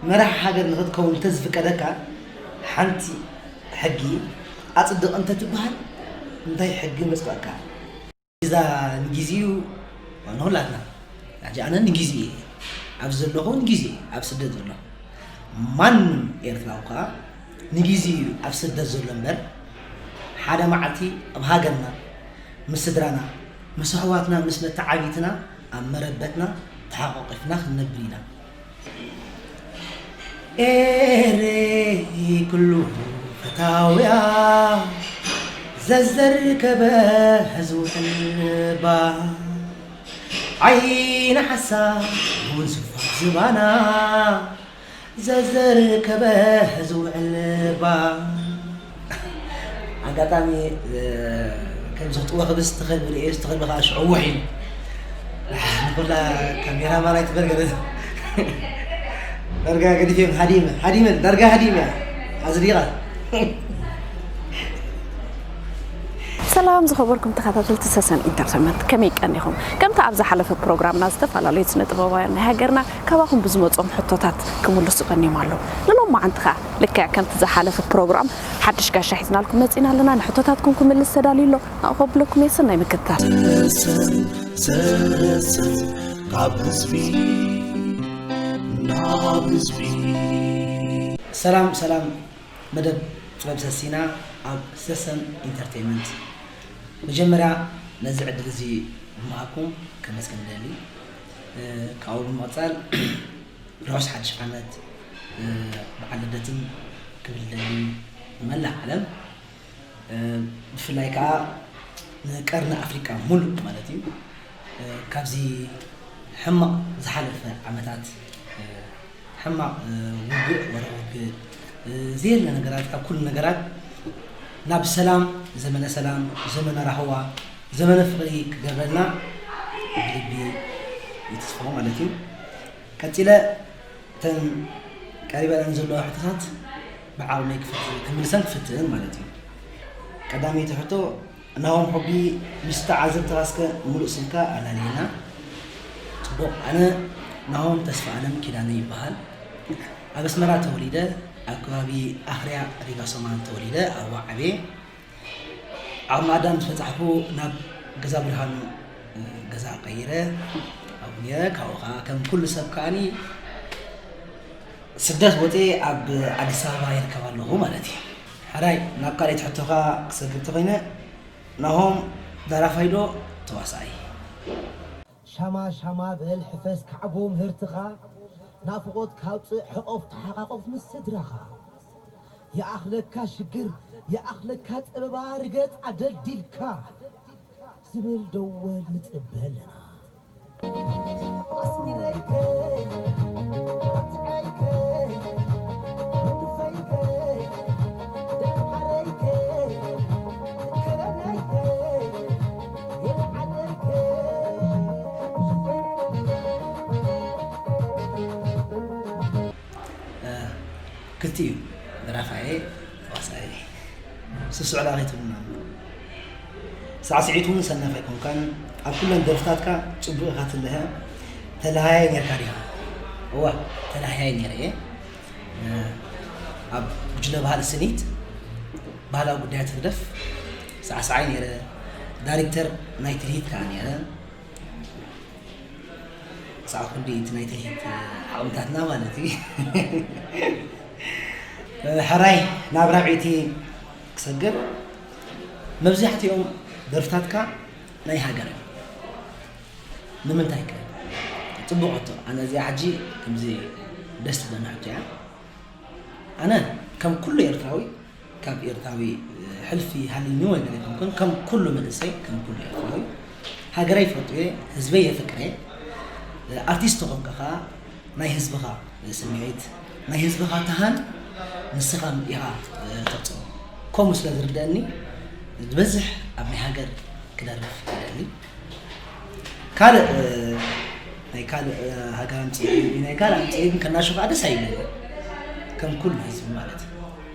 መራሒ ሃገር ንኽትከውን እንተዝፍቀደካ፣ ሓንቲ ሕጊ ኣጽድቕ እንተትበሃል፣ እንታይ ሕጊ መጽደቕካ? እዛ ንግዜኡ ንኹላትና፣ ሕጂ ኣነ ንግዜ እየ ኣብዚ ዘለኹ፣ ንግዜ እየ ኣብ ስደት ዘለኹ። ማንም ኤርትራዊ ከኣ ንግዜ እዩ ኣብ ስደት ዘሎ እምበር፣ ሓደ መዓልቲ ኣብ ሃገርና፣ ምስ ስድራና፣ ምስ ኣሕዋትና፣ ምስ መተዓቢትና፣ ኣብ መረበትና ተሓቋቒፍና ክንነብር ኢና። ኤረይ ኩሉ ፈታውያ፣ ዘዘርከበ ዝውዕል እባ፣ ዓይኒ ሓሳብ እውን ስፋት ዝባና፣ ዘዘርከበ ዝውዕል እባ። ኣጋጣሚ፣ እ፣ ከምዚ ክትወ ክብስ ትኽእል ብርእየ፣ እዚ ትኽእል ብኻ ሽዑ ውሕ ኢሉ። ንኹላ ካሜራ ማን ኣይትበል ገለ። ዳርጋ ገዲፍ እዮም፣ ሃዲመ፣ ሃዲመ፣ ዳርጋ ሃዲመ። ኣዝዲቓ። ሰላም ዝኸበርኩም ተኸታተልቲ ሰሰን ኢንተርቴንመንት፣ ከመይ ቀኒኹም? ከምቲ ኣብ ዝሓለፈ ፕሮግራምና ዝተፈላለዩ ስነ ጥበባውያን ናይ ሃገርና ካባኹም ብዝመጾም ሕቶታት ክምልሱ ቀኒዮም ኣለዉ። ንሎማዓንቲ ኸኣ ልክዕ ከምቲ ዝሓለፈ ፕሮግራም ሓድሽ ጋሻ ሒዝናልኩም መጺና ኣለና። ንሕቶታትኩም ክምልስ ተዳልዩ ኣሎ። ናብኡ ከብለኩም እየ። ሰናይ ምክትታል። ሰሰን፣ ሰሰን፣ ካብ ህዝቢ ናብ ህዝቢ። ሰላም፣ ሰላም። መደብ ጥበብ ሰሲና ኣብ ሰሰን ኢንተርቴይንመንት። መጀመርያ ነዚ ዕድል እዚ ብምሃብኩም ከመስግን እደሊ። እ፣ ካብኡ ብምቕጻል ርሑስ ሓድሽ ዓመት፣ እ፣ በዓል ልደትን ክብል እደሊ ንመላእ ዓለም። እ፣ ብፍላይ ከኣ ንቀርኒ ኣፍሪቃ ሙሉእ ማለት እዩ። እ፣ ካብዚ ሕማቕ ዝሓለፈ ዓመታት፣ እ፣ ሕማቕ፣ እ፣ ውግእ፣ ወረ ውግእ፣ እ፣ ዘየለ ነገራት፣ ካብ ኩሉ ነገራት ናብ ሰላም፣ ዘመነ ሰላም፣ ዘመነ ራህዋ፣ ዘመነ ፍቕሪ ክገብረልና ብልቢ ይትስፎ ማለት እዩ። ቀጺለ እተን ቀሪበለን ዘለዋ ሕቶታት ብዓቕመይ ክፍት-፣ ክምልሰን ክፍትን ማለት እዩ። ቀዳመይቲ ሕቶ፣ ናሆም ሑቢ፣ ምስ ተዓዘብትኻ እስከ ምሉእ ስምካ ኣላልየና። ጽቡቕ። ኣነ ናሆም ተስፋኣለም ኪዳነ ይበሃል። ኣብ ኣስመራ ተወሊደ፣ ኣብ ከባቢ ኣኽርያ ሪጋ ሶማል ተወሊደ ኣብኡ ዓብየ። ዓቕሚ ኣዳም ምስ በጻሕኩ ናብ ገዛ ብርሃኑ፣ እ፣ ገዛ ቀይረ ኣብኡ ነይረ። ካብኡ ከኣ ከም ኩሉ ሰብ ከኣኒ ስደት ወጺኤ ኣብ ኣዲስ ኣበባ ይርከብ ኣለኹ ማለት እዩ። ሕራይ፣ ናብ ካልኣይቲ ሕቶኻ ክሰግር ተኾይነ፣ ናሆም ደራፋይ ዶ ተዋሳኣይ? ሻማ ሻማ በል ሕፈስ ካዕቦ ምህርትኻ፣ ናፍቖት ካውጽእ ሕቖፍ ተሓቓቖፍ ምስ ስድራኻ። ይኣኽለካ ሽግር፣ ይኣኽለካ ጸበባ ርገጽ ኣደልዲልካ ዝብል ደወል ንጽበ ኣለና። ክልቲኡ ደራፋየ ተዋሳኣየ። ስሱዕ ዳ ከይትብልና። ሳዕስዒት እውን ሰናፍ ኣይኮንካን። ኣብ ኩለን ደርፍታትካ ጽቡቕ ኢኻ ትልሀ። ተላሃያይ ነርካ ዲኻ? እዋ፣ ተላሃያይ ነይረ እየ። ኣብ ጉጅለ ባህሊ ስኒት፣ ባህላዊ ጉዳያት ህግደፍ ሳዕሳዓይ ነይረ። ዳይሬክተር ናይ ትልሂት ከኣ ነይረ። ክሳዕ ክንዲ እቲ ናይ ትልሂት ዓቕምታትና ማለት እዩ። ሕራይ ናብ ራብዐይቲ ክሰግር፣ መብዛሕትኦም ደርፍታትካ ናይ ሃገር እዮም። ንምንታይ ከ? ጽቡቕ ሕቶ። ኣነ እዚኣ ሕጂ ከምዚ ደስ ትብለኒ ሕቶ እያ። ኣነ ከም ኩሉ ኤርትራዊ፣ ካብ ኤርትራዊ ሕልፊ ሃልዩኒ ወይ ገለ ኣይኮንኩን፣ ከም ኩሉ መንእሰይ፣ ከም ኩሉ ኤርትራዊ፣ ሃገረይ ይፈቱ እየ፣ ህዝበይ የፍቅር እየ። ኣርቲስት ተኾንካ ከኣ ናይ ህዝብኻ ስምዒት፣ ናይ ህዝብኻ ተሃን ንስኻ ኢኻ ተብጽሖ። ከምኡ ስለ ዝርደኣኒ፣ ዝበዝሕ ኣብ ናይ ሃገር ክደርፍ ይደሊ። ካልእ፣ እ፣ ናይ ካልእ፣ እ፣ ሃገር ኣምጺኤ፣ ናይ ካልእ ኣምጺኤ ግን ከናሹ ከኣ ደስ ኣይብለኒ። ከም ኩሉ ህዝቢ ማለት እዩ።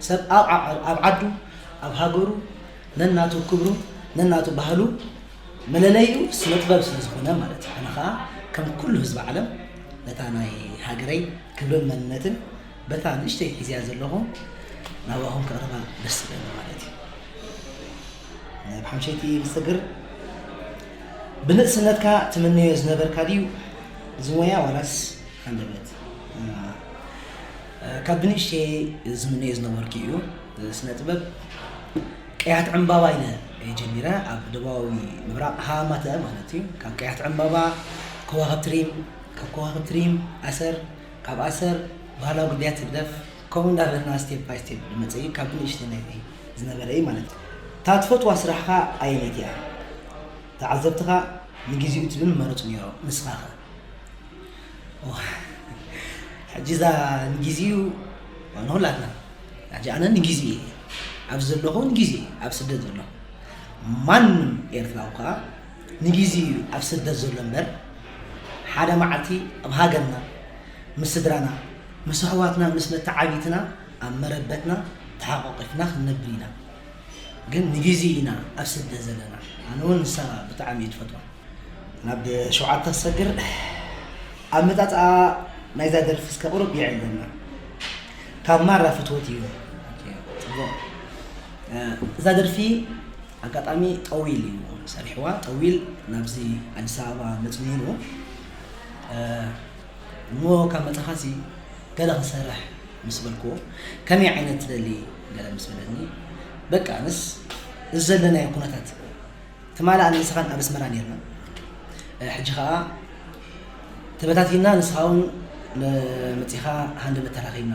ሰብ ኣብ፣ ኣብ፣ ኣብ ዓዱ፣ ኣብ ሃገሩ፣ ነናቱ ክብሩ፣ ነናቱ ባህሉ፣ መለለይኡ ስነ ጥበብ ስለ ዝኾነ ማለት እዩ። ኣነ ከኣ ከም ኩሉ ህዝቢ ዓለም ነታ ናይ ሃገረይ ክብርን መንነትን በታ ንእሽተይ ሒዝያ ዘለኹ ናባኹም ከቕርባ ደስ ይብለኒ ማለት እዩ። ብሓምሸይቲ ክሰግር፣ ብንእስነትካ ትምነዮ ዝነበርካ ድዩ እዚ ሞያ ዋላስ ሃንደበት? ካብ ብንእሽተይ ዝምነዮ ዝነበርኩ እዩ። ስነ ጥበብ ቀያሕቲ ዕምባባ ኢለ እየ ጀሚረ፣ ኣብ ደቡባዊ ምብራቕ ሃማተ ማለት እዩ። ካብ ቀያሕቲ ዕምባባ፣ ከዋኽብቲ ሪም፣ ካብ ከዋኽብቲ ሪም ኣሰር፣ ካብ ኣሰር ባህላዊ ግዳያት ህግደፍ፣ ከምኡ እንዳበልና ስቴፕ ባይ ስቴፕ ዝመፀ እዩ። ካብ ብንእሽተይ ናይ ዝነበረ እዩ ማለት እዩ። እታ ትፈትዋ ስራሕኻ ኣየነይቲ እያ? ተዓዘብትኻ ንግዜኡ ትብል መረፁ ነይሮም፣ ንስኻ ኸ? ዋ፣ ሕጂ እዛ ንግዜኡ ንኹላትና፣ ሕጂ ኣነ ንግዜኡ እየ፣ ኣብዚ ዘለኹ ንግዜኡ እየ፣ ኣብ ስደት ዘለኹ። ማንም ኤርትራዊ ከኣ ንግዜኡ እዩ ኣብ ስደት ዘሎ እምበር፣ ሓደ መዓልቲ ኣብ ሃገርና፣ ምስ ስድራና፣ ምስ ኣሕዋትና፣ ምስ መተዓቢትና፣ ኣብ መረበትና ተሓቋቒፍና ክንነብር ኢና። ግን ንግዜኡ ኢና ኣብ ስደት ዘለና። ኣነ እውን ንሳ ብጣዕሚ እየ ዝፈትዋ። ናብ ሸውዓተ ክሰግር፣ ኣመጻጽኣ ናይዛ ደርፊ እስከ ቁሩብ የዕልለና። ካብ ማራ ፍትወት እዩ። ኦኬ፣ ጽቡቕ። እ፣ እዛ ደርፊ ኣጋጣሚ ጠዊል እዩ ሰሪሕዋ። ጠዊል ናብዚ ኣዲስ ኣበባ መጺኡ ነይሩ። እ፣ እሞ ካብ መጻኻሲ ገለ ክንሰርሕ ምስ በልክዎ፣ ከመይ ዓይነት ትደሊ ገለ ምስ በለኒ፣ በቃ ኣነስ እዚ ዘለናዮ ኩነታት ትማሊ ኣነ ንስኻን ኣብ ኣስመራ ኔርና። እ፣ ሕጂ ኸኣ ተበታቲና፣ ንስኻ እውን ነ-፣ መጺኻ ሃንደበት ተራኺብና።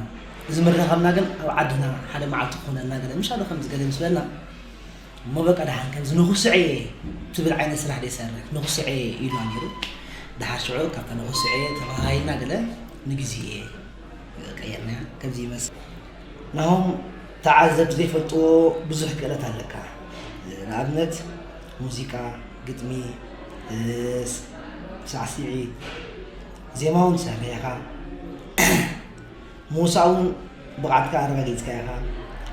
እዚ ምርኻብና ግን ኣብ ዓድና ሓደ መዓልቲ ክኾነልና ገለ፣ ምሻሎ ከምዚ ገለ ምስ በልና፣ እሞ በቃ ደሓን ከምዚ ንኹስዐ እየ ትብል ዓይነት ስራሕ ደይሰርሕ፣ ንኹስዐ እየ ኢሉና ነይሩ። ደሓር ሽዑ ካብታ ንኹስዐ ተበሃሂልና ገለ ንግዜኡ እየ ቀየርናያ። ከምዚ ይመስል። ናሆም፣ ተዓዘብቲ ዘይፈልጥዎ ብዙሕ ክእለት ኣለካ። ንኣብነት ሙዚቃ፣ ግጥሚ፣ እ፣ ሳዕሲዒት፣ ዜማ እውን ትሰርሕ ኢኻ። ምውሳእ እውን ብቕዓትካ ኣረጋጊጽካ ኢኻ።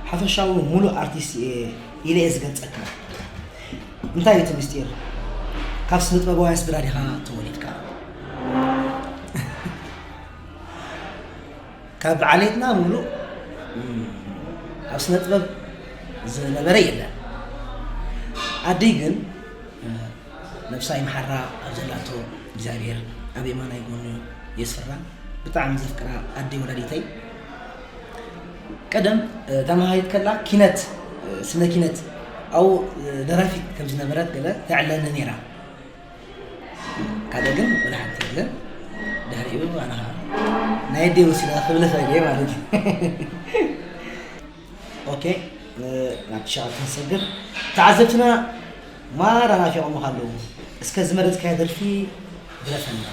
ሓፈሻዊ ምሉእ ኣርቲስት እየ ኢለ እየ ዝገልጸካ። እንታይ እዩ እቲ ምስጢር? ካብ ስነ ጥበባውያን ስድራ ዲኻ ተወሊድካ? ካብ ዓሌትና ምሉእ፣ እም፣ ኣብ ስነ ጥበብ ዝነበረ የለን። ኣደይ ግን፣ እ፣ ነብሳ ይምሓራ ኣብ ዘላቶ እግዚኣብሔር ኣብ የማናይ ጎኑ የስፍራ። ብጣዕሚ ዘፍቅራ ኣደይ ወላዲተይ ቀደም፣ እ፣ ተማሃሪት ከላ ኪነት፣ እ፣ ስነ ኪነት ኣብኡ፣ እ፣ ደራፊት ከም ዝነበረት ገለ ተዕለኒ ነይራ። ካልእ ግን ወላ ሓንቲ የለን። ድሕሪኡ ኣነ ኸዓ ናይ ኣደይ ወሲዳ ክብል እኽእል እየ ማለት እዩ። ኦኬ፣ እ፣ ናብ ትሽዓተ ክንሰግር። ተዓዘብትና ማራ ናፊቖምኻ ኣለዉ። እስከ ዝመረጽካዮ ደርፊ ግለጸልና።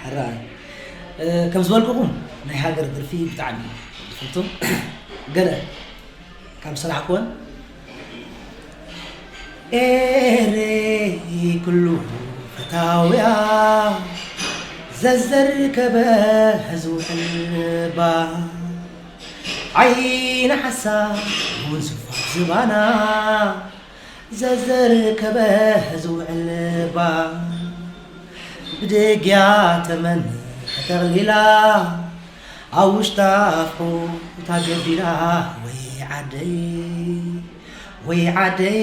ሕራይ። እ፣ ከም ዝበልኩኹም ናይ ሃገር ደርፊ ብጣዕሚ ዝፈቱ። ገለ ካብ ዝሰራሕኩወን፣ ኤረይ ኩሉ ፈታውያ፣ ዘዘርከበ ዝውዕል ባ፣ ዓይኒ ሓሳብ እውን ስፋት ዝባና፣ ዘዘርከበ ዝውዕል ባ፣ ብደግያ ተመን ተጠቕሊላ፣ ኣብ ውሽጣ ኣፍሑ ተገቢራ። ወይ ዓደይ፣ ወይ ዓደይ፣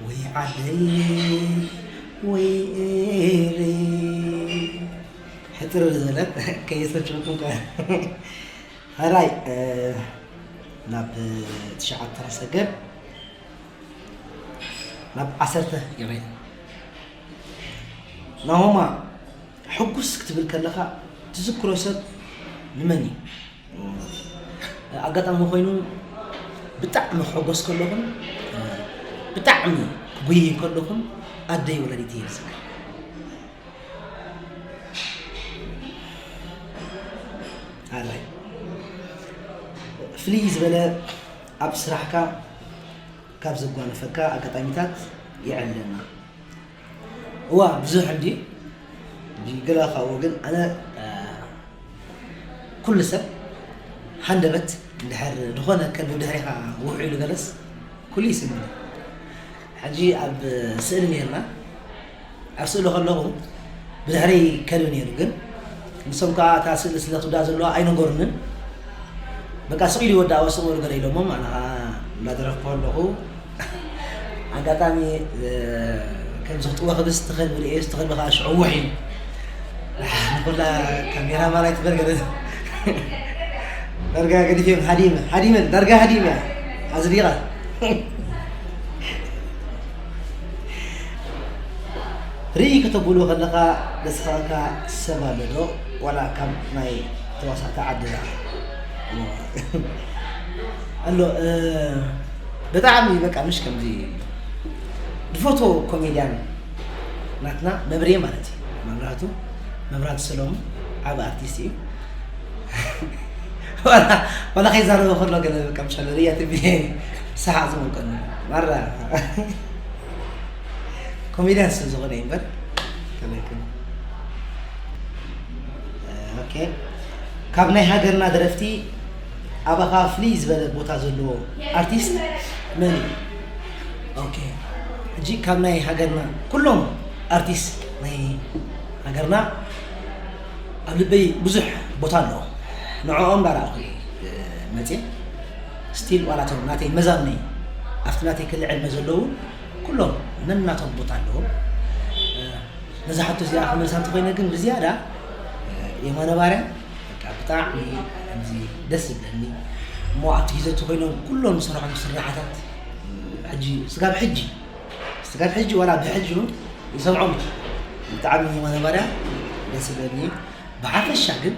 ወይ ዓደይ፣ ወይ ኤረይ። ሕጽር ዝበለት ከየሰልችወኩም ከ-፣ ሕራይ፣ እ፣ ናብ ትሽዓተ ንሰገር፣ ናብ ዓሰርተ ይቕሬታ። ናሆማ፣ ሕጉስ ክትብል ከለኻ ትዝክሮ ሰብ ንመን እዩ? ኣጋጣሚ ኮይኑ ብጣዕሚ ክሕጎስ ከለኹን ብጣዕሚ ክጉይይ ከለኹን ኣደይ ወላዲተይ እየ ዝዝክር። ኣራይ ፍልይ ዝበለ ኣብ ስራሕካ ካብ ዘጓነፈካ ኣጋጣሚታት የዕልለና። እዋ፣ ብዙሕ እንዲ፣ እንዲ ገለ ካብኡ ግን ኣነ፣ እ፣ ኩሉ ሰብ ሃንደበት እንድሕር ዝኾነ ከልቢ ድሕሪኻ ውሕ ኢሉ ገለስ ኩሉ ይስምዕ። ሕጂ ኣብ ስእሊ ነይርና፣ ኣብ ስእሊ ከለኹ ብድሕረይ ከልቢ ነይሩ፣ ግን ንሶም ከዓ እታ ስእሊ ስለ ትውዳእ ዘለዋ ኣይነገሩንን። በቃ ስቕ ኢሉ ይወዳእዋ፣ ስቕ በሉ ገለ ኢሎሞም፣ ኣነ ከዓ እንዳደረፍኩ ኣለኹ። ኣጋጣሚ፣ እ፣ ከምዚ ክትጥወ ክብል ስትኽእል ብርእየ፣ ስትኽእል ከዓ ሽዑ ውሕ ኢሉ። ንኩላ ካሜራ ማን ኣይትበል ገለ። ዳርጋ ገዲፈዮም፣ ሃዲመ፣ ሃዲመ፣ ዳርጋ ሃዲመ። ኣዝሊቓ። ርኢ ከተብሎ ከለኻ ዘስሕቐካ ሰብ ኣሎ ዶ? ዋላ ካብ ናይ ተዋሳእቲ ዓድና? ኣሎ፣ እ፣ ብጣዕሚ በቃ ምሽ ከምዚ ዝፈትዎ ኮሜድያን ናትና መብሬ ማለት እዩ። መብራቱ፣ መብራቱ ሰሎሙ ዓቢ ኣርቲስት እዩ። ዋላ፣ ዋላ ከይዛረበ ከሎ ገለ በቃ ምሻ ርእያ ትብዬ ሰሓቕ ዝመልቀኒ። ማራ ኮሜድያን ስለ ዝኾነ እዩ እምበር። ከመይክን። ኦኬ። ካብ ናይ ሃገርና ደረፍቲ ኣባኻ ፍልይ ዝበለ ቦታ ዘለዎ ኣርቲስት መን እዩ? ኦኬ። ሕጂ ካብ ናይ ሃገርና ኩሎም ኣርቲስት ናይ ሃገርና ኣብ ልበይ ብዙሕ ቦታ ኣለዎ። ንዕኦም እንዳረኣኹ እየ፣ እ፣ መፅየ። ስቲል ዋላ እቶም ናተይ መዛምነይ ኣብቲ ናተይ ክሊ ዕድመ ዘለዉ ኩሎም ነናቶም ቦታ ኣለዎም። እ፣ ነዛ ሕቶ እዚኣ ክመልሳ እንተኾይነ ግን ብዝያዳ፣ እ፣ የማነ ባርያ በቃ ብጣዕሚ ከምዚ ደስ ዝብለኒ። እሞ ኣብቲ ግዜ እቲ ኮይኖም ኩሎም ዝሰርሖም ስራሓታት፣ እ፣ ሕጂ ስጋብ ሕጂ፣ ስጋብ ሕጂ ዋላ ብሕጂ እውን ይሰምዖም። ብጣዕሚ የማነ ባርያ ደስ ዝብለኒ። ብሓፈሻ ግን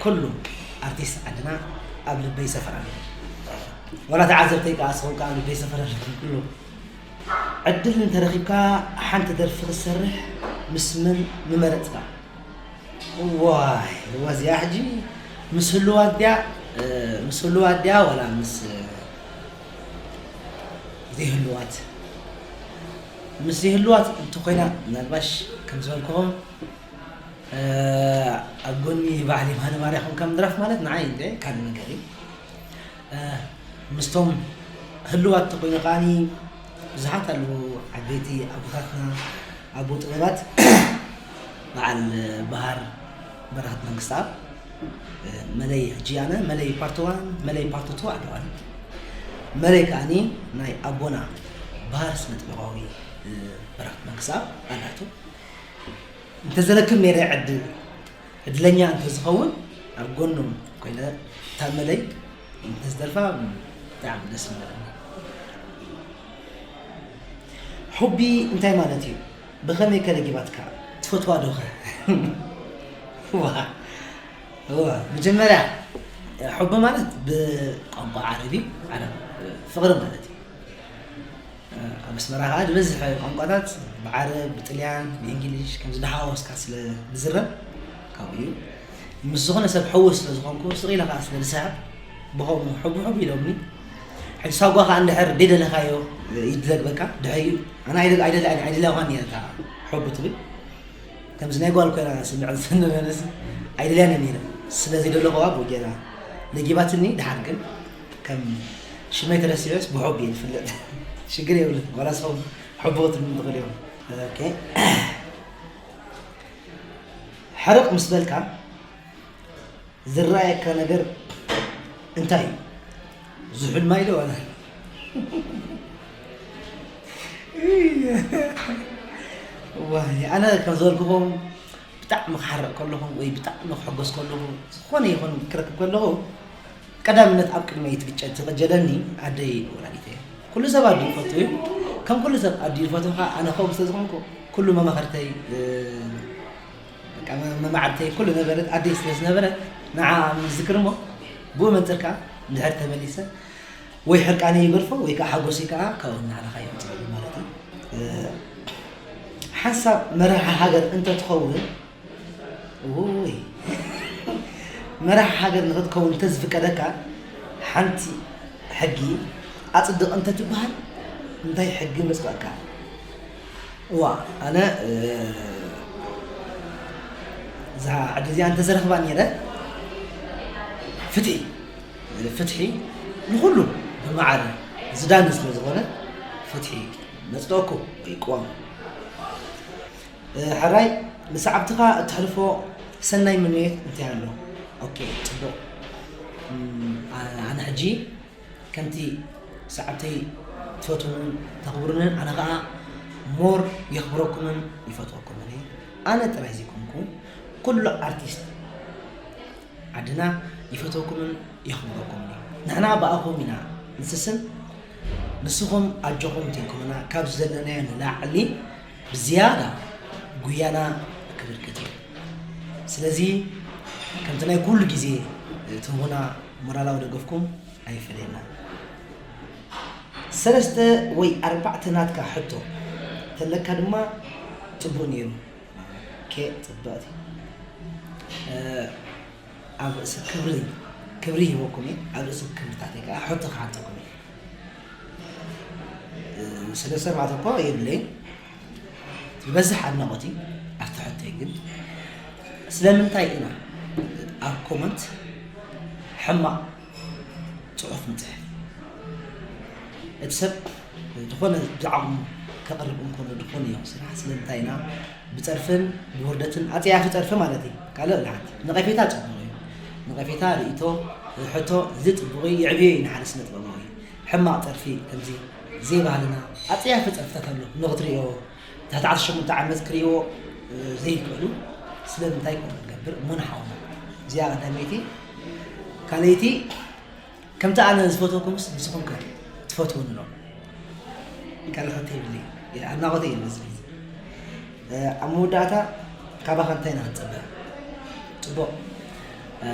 ኩሉ ኣርቲስት ዓድና ኣብ ልበይ ይሰፈር ኣሎ። ዋላ ተዓዘብተይ ከኣ ንስኹም ከኣ ኣብ ልበይ ይሰፈር ኣለኹም ኩሉ። ዕድል እንተረኺብካ ሓንቲ ደርፊ ክትሰርሕ ምስ መን ምመረጽካ? ዋይ፣ እዋ እዚኣ ሕጂ ምስ ህልዋት ድያ፣ እ፣ ምስ ህልዋት ድያ ዋላ ምስ፣ እ፣ ዘይህልዋት? ምስ ዘይህልዋት እንተኾይና ምናልባሽ ከም ዝበልኩኹም፣ እ፣ ኣብ ጎኒ በዓል የማነ ባርያ ኮንካ ምድራፍ ማለት ንዓይ እንደ ካልእ ነገር እዩ። እ፣ ምስቶም ህልዋት ተኮይኑ ከዓኒ ብዙሓት ኣለዉ ዓበይቲ ኣቦታትና፣ ኣቦ ጥበባት፣ በዓል በሃር በረኸት መንግስተኣብ፣ እ፣ መለይ ሕጂ ኣነ መለይ ፓርት ዋን፣ መለይ ፓርት ቱ ኣለዋኒ። መለይ ከዓኒ ናይ ኣቦና በሃር ስነ ጥበባዊ፣ እ፣ በረኸት መንግስተኣብ ኣላቶ። እንተዘረክብ ነይረ ዕድል፣ ዕድለኛ እንተዝኸውን ኣብ ጎኖም ኮይነ እታ መለይ እንተዝደርፋ ብጣዕሚ ደስ ምበለኒ። ሑቢ እንታይ ማለት እዩ? ብኸመይ ከ ለጊባትካ? ትፈትዋ ዶ ኸ? ዋ፣ ዋ፣ መጀመርያ ሑቢ ማለት ብቋንቋ ዓረቢ፣ ዓረብ፣ ፍቕሪ ማለት እዩ። ኣብ ኣስመራ ከኣ ዝበዝሐ ቋንቋታት ብዓረብ፣ ብጥልያን፣ ብእንግሊሽ ከምዚ እንዳሓዋወስካ ስለ ዝዝረብ ካብኡ እዩ። ምስ ዝኾነ ሰብ ሕዉስ ስለ ዝኾንኩ፣ ስቕ ኢለ ከኣ ስለ ዝስሕቕ፣ ብኸምኡ ሕቡ ሕቡ ኢሎምኒ። ሕጂ ሳጓ ከኣ እንድሕር ደይደለኻዮ ይድለግበካ፣ ድሕሪኡ ኣነ ኣይደል-፣ ኣይደል-፣ ኣይደልያኳን እየ እታ ሕቡ ትብል። ከምዚ ናይ ጓል ኮይና ስምዕት ዝፈንነንስ ኣይደልያን እየ ነይረ። ስለ ዘይደለኹዋ ብኡ ጌራ ለጊባትኒ። ደሓር ግን ከም ሽመይ ተረሲዑስ ብሑብ እየ ዝፍለጥ። ሽግር የብሉን። ዋላ ንስኹም ሕቦ ክትብሉ ትኽእሉ እዮም። ኦኬ። ሕርቕ ምስ በልካ ዝረኣየካ ነገር እንታይ እዩ? ዝሑል ማይ ዶ ዋላ? ዋይ፣ ኣነ ከም ዝበልኩኹም ብጣዕሚ ክሓርቕ ከለኹ ወይ ብጣዕሚ ክሕጎስ ከለኹ፣ ዝኾነ ይኹን ክረክብ ከለኹ፣ ቀዳምነት ኣብ ቅድመይ ትግጨ-፣ ትቕጀለኒ ኣደይ ወላዲተይ እያ። ኩሉ ሰብ ኣዲኡ ይፈቱ እዩ። ከም ኩሉ ሰብ ኣዲኡ ዝፈትዎ ኸዓ ኣነ ከምኡ ስለ ዝኾንኩ፣ ኩሉ መማኽርተይ፣ እ፣ በቃ መ-፣ መማዕርተይ ኩሉ ነበረት ኣደይ ስለ ዝነበረት፣ ንዓ ምዝክር እሞ፣ ብኡ መንጽር ከኣ እንድሕር ተመሊሰ፣ ወይ ሕርቃነይ ይገድፎ፣ ወይ ከኣ ሓጎሰይ ከኣ ካብኡ እናዕለኻ የምጽኣሉ ማለት እዩ። እ፣ ሓንሳብ መራሒ ሃገር እንተትኸውን፣ ውይ፣ መራሒ ሃገር ንኽትከውን እንተዝፍቀደካ፣ ሓንቲ ሕጊ ኣጽድቕ እንተትበሃል፣ እንታይ ሕጊ መጽደቕካ? እዋ፣ ኣነ፣ እ፣ እዛ ዕድል እዚኣ እንተዝረኽባ ነይረ፣ ፍትሒ፣ ፍትሒ ንኹሉ ብማዕረ ዝዳኒ ስለ ዝኾነ፣ ፍትሒ መጽደቕኩ ወይ ቅዋም። እ፣ ሕራይ ንሰዓብትኻ እተሕልፎ ሰናይ ምንዮት እንታይ ኣሎ? ኦኬ፣ ጽቡቕ። እም፣ ኣ-፣ ኣነ ሕጂ ከምቲ ሰዓብተይ ትፈትውንን ተኽብሩንን፣ ኣነ ኸኣ ሞር የኽብረኩምን ይፈትወኩምን እየ። ኣነ ጥራይ ዘይኮንኩ፣ ኩሉ ኣርቲስት ዓድና ይፈትወኩምን የኽብረኩምን እዩ። ንሕና ብኣኹም ኢና ንስስን፣ ንስኹም ኣጆኹም እንተይልኩምና፣ ካብ ዘለናዮ ንላዕሊ ብዝያዳ ጉያና ክብርክት እዩ። ስለዚ ከምቲ ናይ ኩሉ ግዜ ትህቡና ሞራላዊ ደገፍኩም ኣይፈለየና። ሰለስተ ወይ ኣርባዕተ ናትካ ሕቶ ተለካ ድማ ጽቡቕ ነይሩ። ኦኬ፣ ጽብቕቲ። እ፣ ኣብ ርእሲ ክብሪ፣ ክብሪ ሂበኩም እየ። ኣብ ርእሲ ክብርታተይ ከኣ ሕቶ ክሓተኩም እየ። እ፣ ሰለስተ ኣርባዕተ እኮ የብለይን። ዝበዝሕ ኣድናቖት እዩ ኣብቲ ሕቶይ። ግን ስለምንታይ ኢና ኣብ ኮመንት ሕማቕ ጽሑፍ ንጽሕፍ? እቲ ሰብ ዝኾነ ብዛዕባኹም ከቕርብ እንከሎ ዝኾነ ይኹን ስራሕ፣ ስለምንታይ ኢና ብጸርፍን ብውርደትን፣ ኣጸያፊ ጸርፊ ማለት እዩ፣ ካልእ ኣይኮነን። ነቐፌታ ጽቡቕ እዩ። ነቐፌታ፣ ርእይቶ፣ ሕቶ፣ እዚ ጽቡቕ እዩ፣ የዕብዮ እዩ ንሓደ ስነ ጥበባዊ። ሕማቕ ጸርፊ፣ ከምዚ ዘይባህልና ኣጸያፊ ጸርፍታት ኣሎ፣ ንኽትርእዮ፣ ትሕቲ ዓሰርተ ሸሞንተ ዓመት ክርእይዎ፣ እ፣ ዘይክእሉ። ስለምንታይ ከምኡ ንገብር እሞ ንሓውና? እዚኣ ቀዳመይቲ። ካልኣይቲ፣ ከምቲ ኣነ ዝፈትወኩምስ ንስኹም ከ ትፈትዉኒ ዶ? ካልእ ሕቶ የብለይን። ኣድናቖተይ እዩ በዚ ግዜ። እ፣ ኣብ መወዳእታ ካባኻ እንታይ ኢና ክንጽበ? ጽቡቕ። እ፣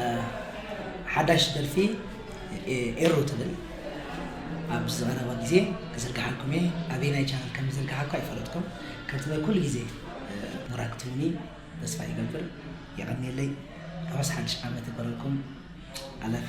ሓዳሽ ደርፊ፣ እ፣ ኤሩ ትብል ኣብ ዝቐረባ ግዜ ክዝርግሓልኩም እየ። ኣበየናይ ቻነል ከም ዝዝርግሓልኩ ኣይፈለጥኩን። ከምቲ ናይ ኩሉ ግዜ፣ እ፣ ሞራል ክትህቡኒ ተስፋ ይገብር። የቐንየለይ። ርሑስ ሓድሽ ዓመት ይግበረልኩም። ኣላፊ።